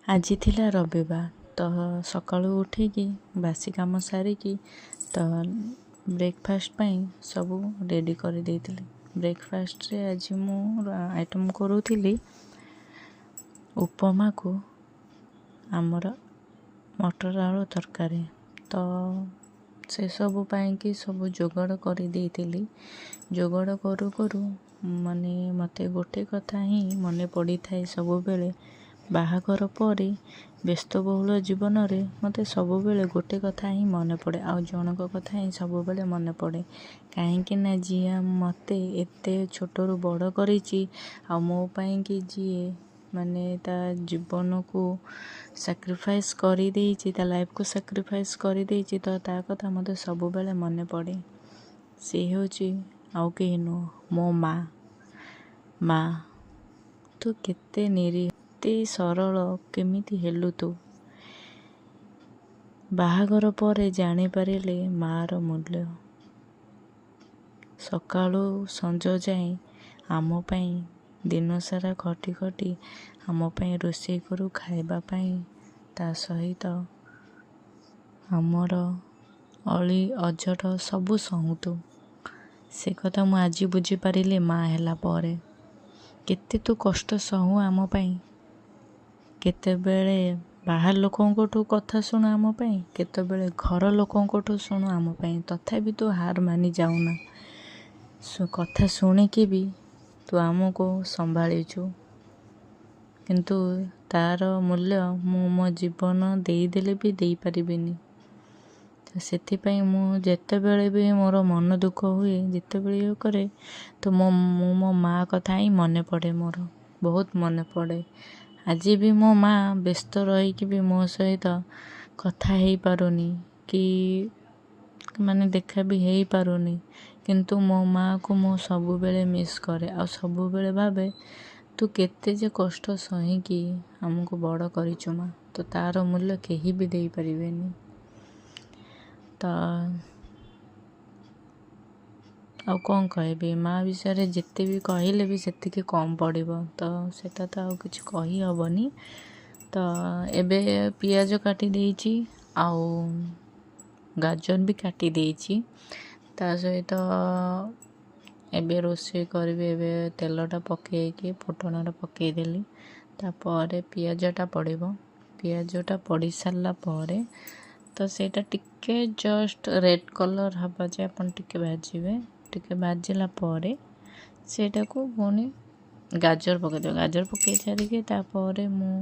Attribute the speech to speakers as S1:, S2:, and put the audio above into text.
S1: ଆଜି ଥିଲା ରବିବାର। ତ ସକାଳୁ ଉଠିକି ବାସି କାମ ସାରିକି ତ ବ୍ରେକଫାଷ୍ଟ ପାଇଁ ସବୁ ରେଡ଼ି କରିଦେଇଥିଲି। ବ୍ରେକଫାଷ୍ଟରେ ଆଜି ମୁଁ ଆଇଟମ୍ କରୁଥିଲି ଉପମାକୁ ଆମର ମଟର ଆଳୁ ତରକାରୀ। ତ ସେସବୁ ପାଇଁକି ସବୁ ଯୋଗାଡ଼ କରିଦେଇଥିଲି। ଯୋଗାଡ଼ କରୁ କରୁ ମାନେ ମୋତେ ଗୋଟେ କଥା ହିଁ ମନେ ପଡ଼ିଥାଏ ସବୁବେଳେ। ବାହାଘର ପରେ ବ୍ୟସ୍ତବହୁଳ ଜୀବନରେ ମୋତେ ସବୁବେଳେ ଗୋଟେ କଥା ହିଁ ମନେ ପଡ଼େ, ଆଉ ଜଣଙ୍କ କଥା ହିଁ ସବୁବେଳେ ମନେ ପଡ଼େ। କାହିଁକି ନା ଯିଏ ମୋତେ ଏତେ ଛୋଟରୁ ବଡ଼ କରିଛି ଆଉ ମୋ ପାଇଁକି ଯିଏ ମାନେ ତା ଜୀବନକୁ ସାକ୍ରିଫାଇସ୍ କରିଦେଇଛି, ତା ଲାଇଫ୍କୁ ସାକ୍ରିଫାଇସ୍ କରିଦେଇଛି, ତ ତା କଥା ମୋତେ ସବୁବେଳେ ମନେ ପଡ଼େ। ସେ ହେଉଛି ଆଉ କେହି ନୁହଁ, ମୋ ମା'। ମା', ତୁ କେତେ ନିରୀହ, ଏତେ ସରଳ କେମିତି ହେଲୁ ତୁ? ବାହାଘର ପରେ ଜାଣିପାରିଲି ମାଆର ମୂଲ୍ୟ। ସକାଳୁ ସଞ୍ଜ ଯାଏଁ ଆମ ପାଇଁ ଦିନସାରା ଖଟି ଖଟି ଆମ ପାଇଁ ରୋଷେଇ କରୁ ଖାଇବା ପାଇଁ, ତା ସହିତ ଆମର ଅଳି ଅଝଟ ସବୁ ସହୁ ତୁ। ସେ କଥା ମୁଁ ଆଜି ବୁଝିପାରିଲି ମା' ହେଲା ପରେ। କେତେ ତୁ କଷ୍ଟ ସହୁ ଆମ ପାଇଁ। କେତେବେଳେ ବାହାର ଲୋକଙ୍କଠୁ କଥା ଶୁଣୁ ଆମ ପାଇଁ, କେତେବେଳେ ଘର ଲୋକଙ୍କଠୁ ଶୁଣୁ ଆମ ପାଇଁ, ତଥାପି ତୁ ହାର ମାନି ଯାଉନା। କଥା ଶୁଣିକି ବି ତୁ ଆମକୁ ସମ୍ଭାଳିଛୁ। କିନ୍ତୁ ତା'ର ମୂଲ୍ୟ ମୁଁ ମୋ ଜୀବନ ଦେଇଦେଲେ ବି ଦେଇପାରିବିନି। ତ ସେଥିପାଇଁ ମୁଁ ଯେତେବେଳେ ବି ମୋର ମନ ଦୁଃଖ ହୁଏ, ଯେତେବେଳେ ଇଏ କରେ, ତ ମୁଁ ମୋ ମା' କଥା ହିଁ ମନେ ପଡ଼େ ମୋର, ବହୁତ ମନେ ପଡ଼େ। ଆଜି ବି ମୋ ମା' ବ୍ୟସ୍ତ ରହିକି ବି ମୋ ସହିତ କଥା ହେଇପାରୁନି କି ମାନେ ଦେଖା ବି ହେଇପାରୁନି, କିନ୍ତୁ ମୋ ମାଆକୁ ମୁଁ ସବୁବେଳେ ମିସ୍ କରେ ଆଉ ସବୁବେଳେ ଭାବେ, ତୁ କେତେ ଯେ କଷ୍ଟ ସହିକି ଆମକୁ ବଡ଼ କରିଛୁ ମା', ତ ତା'ର ମୂଲ୍ୟ କେହି ବି ଦେଇପାରିବେନି। ତ ଆଉ କ'ଣ କହିବି ମା' ବିଷୟରେ? ଯେତେ ବି କହିଲେ ବି ସେତିକି କମ୍ ପଡ଼ିବ। ତ ସେଇଟା ତ ଆଉ କିଛି କହିହେବନି। ତ ଏବେ ପିଆଜ କାଟି ଦେଇଛି ଆଉ ଗାଜର ବି କାଟି ଦେଇଛି। ତା ସହିତ ଏବେ ରୋଷେଇ କରିବି। ଏବେ ତେଲଟା ପକାଇକି ଫୁଟଣଟା ପକାଇଦେଲି। ତାପରେ ପିଆଜଟା ପଡ଼ିବ। ପିଆଜଟା ପଡ଼ି ସାରିଲା ପରେ ତ ସେଇଟା ଟିକେ ଜଷ୍ଟ ରେଡ଼୍ କଲର୍ ହେବା ଯାଏ ଆପଣ ଟିକେ ଭାଜିବେ। ଟିକେ ଭାଜିଲା ପରେ ସେଇଟାକୁ ପୁଣି ଗାଜର ପକାଇଦେବେ। ଗାଜର ପକାଇ ସାରିକି ତାପରେ ମୁଁ